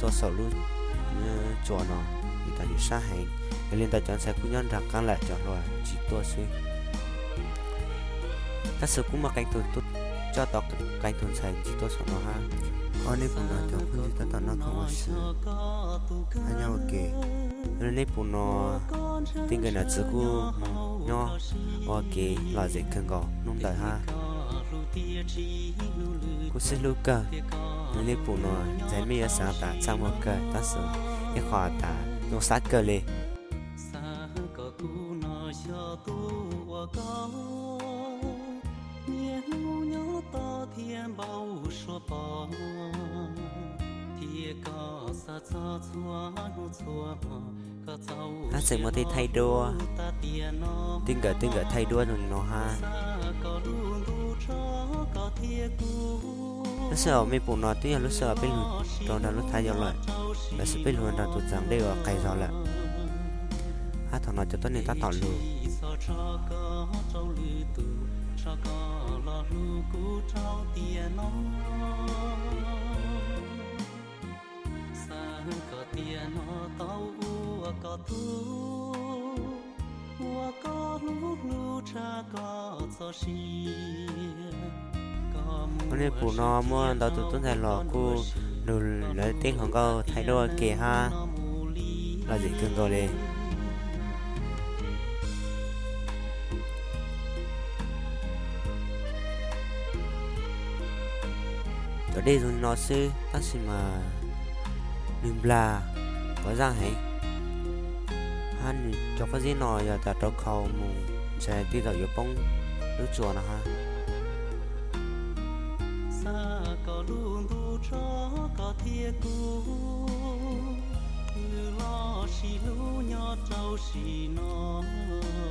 tuaj saum lub tsuas no, vim tas nws sab heev. Yog li ntawd cov ntxhais kuj nyob nraag qaab lawm, cov hluas tsis tuaj xwb. Tab sis kuj muaj qee tug tuaj coj tau qee tug ntxhais ntsib tuaj saum no hab. Ho nej pum no cov phooj ywg tab tom noj khoom ua si, nyob ua ke. Nej pum no tej nkawm nam txiv kuj nyob ua ke lom zem kawg nkaus hnub ntawd hab. Kuj sib hlub kawg. Nej pum no ntxhais mej yuav xaav tas txaj muag kawg tab sis ib qho tas zoo sab kawg li. Hab tseem muaj tej thaij duab, tej nkawm tej nkawm thaij duab zoo li no hab. Lub sij hawm mej pum no twb yog lub sij hawm peb lug rau nraag lub thaaj yau lawm, lossis peb lug nraag tus txaas dej uas qaig zog lawm. Hab thaum no cov tuab neeg tab tom lug Ua nej pum no muaj ntau tus tub ntxhais los kuj lug lawv tej hluas nkauj thaij duab ua ke hab, lom zem kawg nkaus li. Cov dej zoo li no xwb tab sis mas nws nplag quav zaj heev, hab nws cov pob zeb no yog tas rau khau mus ntshe tej zaum yuav poob lub tsuas no hab.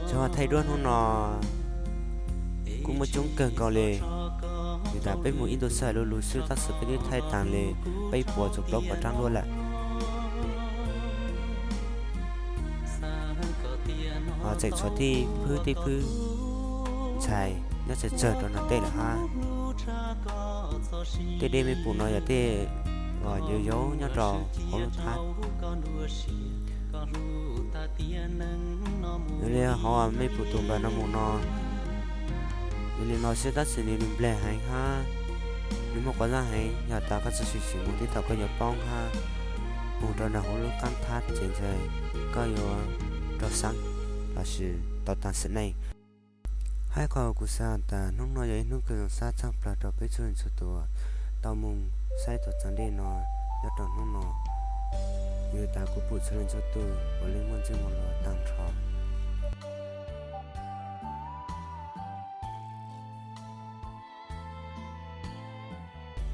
Cov thaij duab hnub no kuj muaj coob kawg nkaus li, vim tas peb mus ib ntu xwb hais lug lug xwb tab sis peb twb thaij taag li peb puas txug plaub puas rab duab lawm. Ho tseem tshuav tej phwb tej phwb ntxhais nyob tsawg tsawg rau nraag tej lawm hab. Tej dej mej pum no yog tej uas yau yau nyob rau hauv lub thab. Yog li hauv mej pum tus npawg no mus no, yog li no xwb tab sis nws nplag heev hab, nws muaj quav zaj heev, yog tas koj txawj sim sim mus tej thaum koj yuav poob hab, mus rau nraag hauv lub qaab thab ces ntshe koj yuav raug xaab lossis tau taag sim neej. Hab qhov kuv xaav tas hnub no yog ib hnub kawg zoo sab txheej plawg rau peb txhua leej txhua tus tau moog saib tus txaas dej no nyob rau hnub no. Yog tas kuv pum txhua leej txhua tus puav leej muaj ntsej muag luag taag nrho.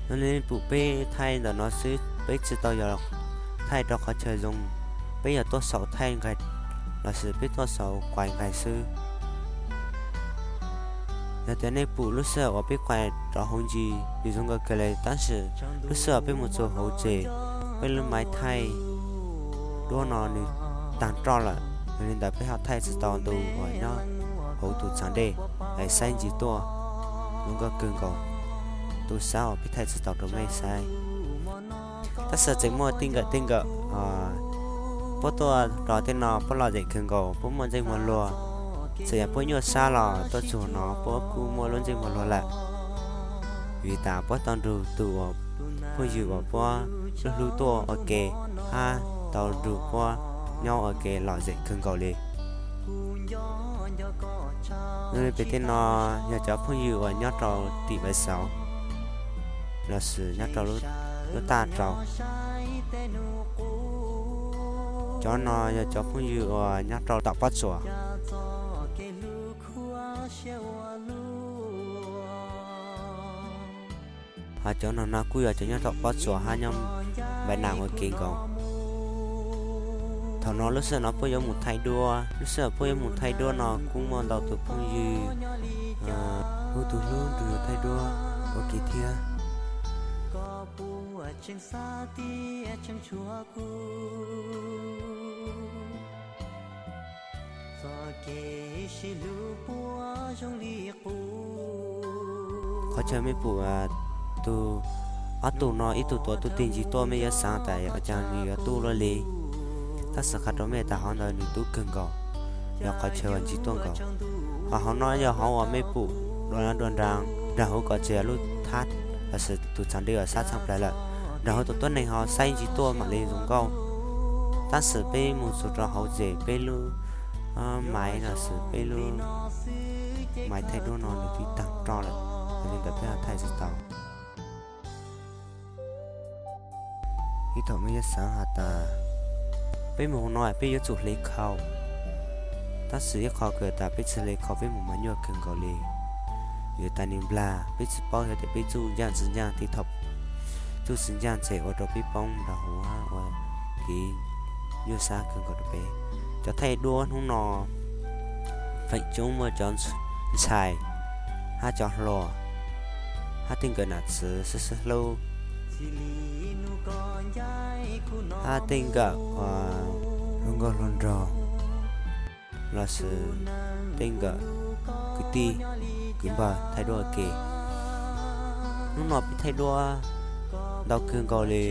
Yog li pum peb thaij ntawm no xwb, peb tsis tau yog thaij rau qhov chaw zoo, peb yog tuaj saum thaij nqaij lossis peb tuaj saum quais nqaij xwb. Yog tias nej pum lub sij hawm uas peb quais rov hauv ntsis nws zoo nkauj kawg li tab sis lub sij hawm peb mus txug hauv tsev, peb lub maiv thaij duab no nws taag roj lawm, yog li ntawd peb ho thaij tsis tau ntu uas nyob hauv tus txaas dej es saib ntsis tuaj zoo nkauj kawg nkaus. Tus xab uas peb thaij tsis tau rau mej saib. Tab sis tseem muaj tej nkawm tej nkawm puab tuaj rau tej no puab lom zem kawg nkaus, puab muaj ntsej muag luag. Txawm yog puab nyuaj sab los tuaj txug no puab kuj muaj lub ntsej muag luag lawm, vim tas puab tau nrug tus uas phooj ywg uas puab hlub hlub tuaj ua ke hab tau nrug puab nyob ua ke lom zem kawg nkaus li. Yog li pem tej no yog cov phooj ywg uas nyob rau tim Paiv Xauv lossis nyob rau lub taj rau. Cov no yog cov phooj ywg uas nyob rau tom pob tsuas. Ho cov no no kuj yog cov nyob tom pob tsuas hab nyob Npaiv Nas ua ke nkaus. Thaum no lub sij hawm no puab yuav mus thaij duab, lub sij hawm puab yuav mus thaij duab no kuj muaj ntau tus phooj ywg hu tus hlub nrug yug thaij duab ua ke thiab. Qhov chaw mej pum tus Ob tug no ib tug tuav tug tig ncig tuaj, mej yuav xaav tas ua caag nws yuav tub luaj li. Tab sis qha rua mej tas hov ntawd nws tub kawg nkaus, yog qhov chaw uas ncig tuaj nkaus. Hos hauv no yog hauv uas mej pum dua nraag, nraag huv kom txug lub thab lossis tug txaas dej uas sab txheej plawg lawm. Nraag huv tus tuab neeg ho saib ncig tuaj maam le zoo nkauj. Tab sis peb moog txug rua hauv ces peb lub maiv lossis peb lub maiv thaij duab no nws twb taag roj lawm, yog li ntawd peb ho thaij tsi tau. Ib thaum mej yuav xaav has tas peb moog no peb yuav tsum hle khau, tab sis ib qho kws tas peb tsi hle khau peb moog mas nyuaj kawg nkaus li. Yuav tas nws nplag peb tsi paub hab tas peb txuj ncaaj tsi ncaaj, tej thaum txuj tsi ncaaj ces ua rua peb poob nraag huv hab ua kev nyuaj sab kawg nkaus rua peb. Cov thaij duab hnub no feem coob muaj cov ntxhais hab cov hluas hab tej nkawm nam txiv sib sib hlub hab tej nkawm hluas nkauj hluas nraug lossis tej nkawm kwv tij kwv npawg thaij duab ua ke. Hnub no peb thaij duab ntau kawg nkaus li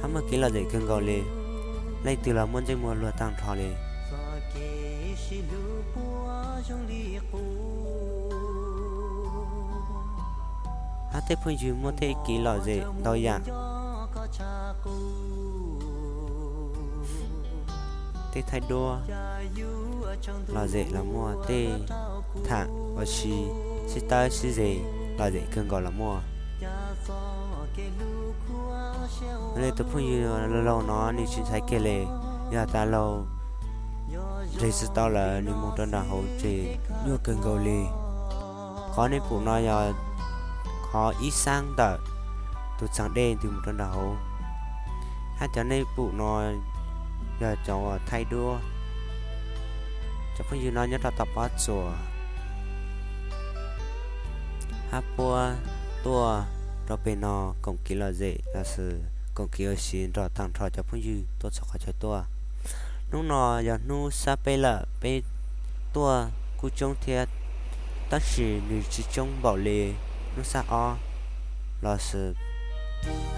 hab muaj kev lom zem kawg nkaus li. Leej twg los muaj ntsej muag luag taag nrho li. Hab tej phooj ywg muaj tej kev lom zem ntau yaam. Tej thaij duab lom zem los muaj, tej tham ua si sib tawb sib zes lom zem kawg nkaus los muaj. Yog li tus phooj ywg laug no nws tsis ntshai kiag li, yog tas laug nres tsi tau lawm nws moog rua nraag huv ces nyuaj kawg nkaus li. Qhov nej pum no yog qhov ib xaab ntawm tug txaas dej ntws moog rua nraag huv, hab cov nej pum no yog cov uas thaij duab. Cov phooj ywg no nyob rau tom pob tsuas hab puab tuaj rau peg no koom kev lom zem lossis koom kev ua si nrog tag nrho cov phooj ywg tuaj txhua qhov chaw tuaj. Hnub no yog hnub sab peb lawm, peb tuaj kuj coob thiab, tab sis nws tsis coob npaum li hnub sab ob lossis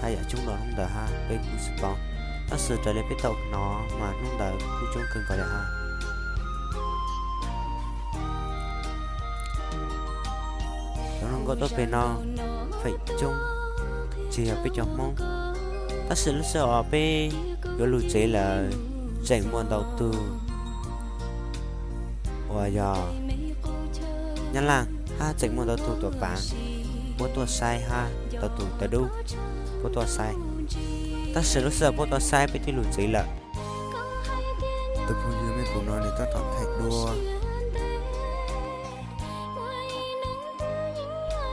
haj yam coob dua hnub ntawd hab peb kuj tsis paub. Tab sis raws li peb tau hnov mas hnub ntawd kuj coob kawg nkaus li hab. Cov hluas nkauj tuaj peg no feem coob tsis yog peb cov Hmoob, tab sis lub sij hawm uas peb yuav lug tsev lawm tseem muaj ntau tug uas yog Nyab Laj hab tseem muaj ntau tug tuam pav puab tuaj saib hab ntau tug tawv dub puab tuaj saib. Tab sis lub sij hawm puab tuaj saib peb twb lug tsev lawm. Tus phooj ywg mej pum no nws tab tom thaij duab.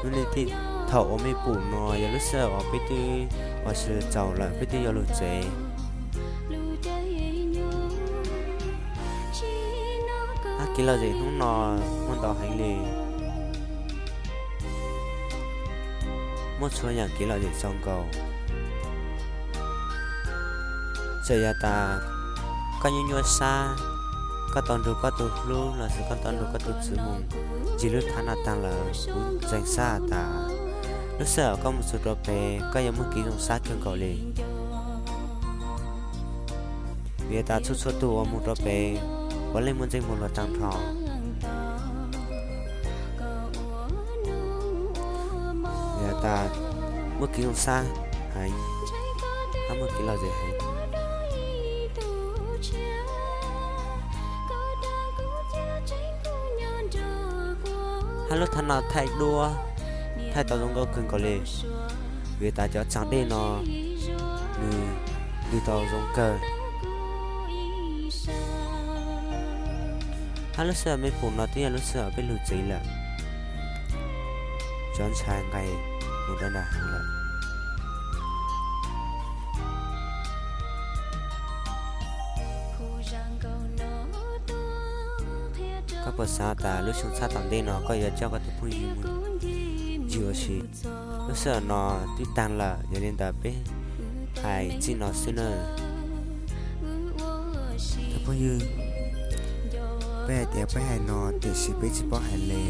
Lub neej thaum uas mej pum no yog lub sij hawm uas peb twb ua si txaus lawm peb twb yuav lug tsev. Hab kev lom zem hnub no muaj ntau heev li. Muaj txhua yaam kev lom zem txaus nkaus. Txawm yog tas koj nyuaj nyuaj sab, koj tau nrug koj tug hlub lossis koj tau nrug koj tug txiv moog ncig lub thav no taag lawm, kuv ntseeg sab has tas lub sij hawm koj moog txug rua peg koj yuav muaj kev zoo sab kawg nkaus li. Vim tas txhua txhua tug uas moog rua peg puav leej muaj ntsej muag luag taag nrho. Vim tas muaj kev zoo sab heev, hab muaj kev lom zem heev. Hab lub thav no thaij duab thaij tau zoo nkauj kawg nkaus li. Vim tas cov txaas dej no nws ntws tau zoo kawg. Hab lub sij hawm mej pum no twb yog lub sij hawm peb lug tsev lawm. Cov ntxhais nqes mus rau nram hav lawm. Koj puas xaav tas lub xyoo txhab tom ntej no koj yuav coj koj tus phooj ywg mus ncig ua si? Lub sij hawm no twb taag lawm, yog li ntawd peb hais txij no xwb nawb. Cov phooj ywg, peb hais tias peb hais no tiam sis peb tsis paub hais li,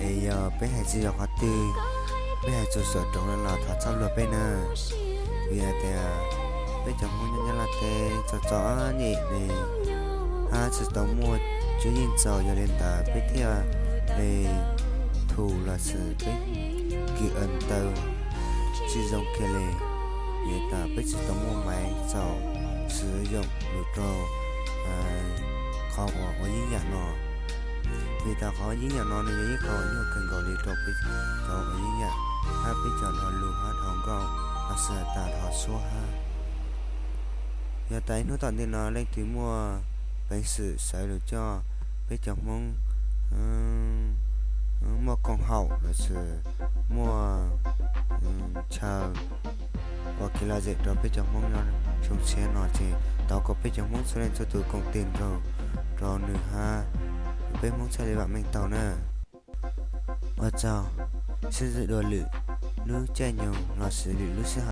es yog peb hais tsis yog qhov twg peb hais txog xov tooj los thov txhob luag peb na. Vim hais tias peb cov Hmoob nyob Nyab Laj teb txom txom nyem ne, hab tsis tau muaj cuab yeej txaus, yog li ntawd peb thiaj li thum los sis peb kis taw tsis zoo kiag li. Vim tas peb tsis tau muaj maiv txaus xws yoom lug rau qhov uas ua yeeb yam no. Vim tas qhov ua yeeb yam no nws yog ib qho nyuaj kawg nkaus li rau peb cov ua yeeb yam, hab peb cov dhau lug hab dhau nkauj los sis tas dhau suab hab. Yog tas ib hnub tom ntej no leej twg muaj peev xwm sawv lug coj peb cov Hmoob muaj koom haum los sis muaj chaw ua kev lom zem rau peb cov Hmoob nyob soo tshiab no ces thov kom peb cov Hmoob txhua leej txhua tus koom tes nrog rau nws hab peb Hmoob txhaj li vam meej tau na. Ua tsaug, sib ntsib dua lwm lub caij nyoog los sis lwm lub sij hawm.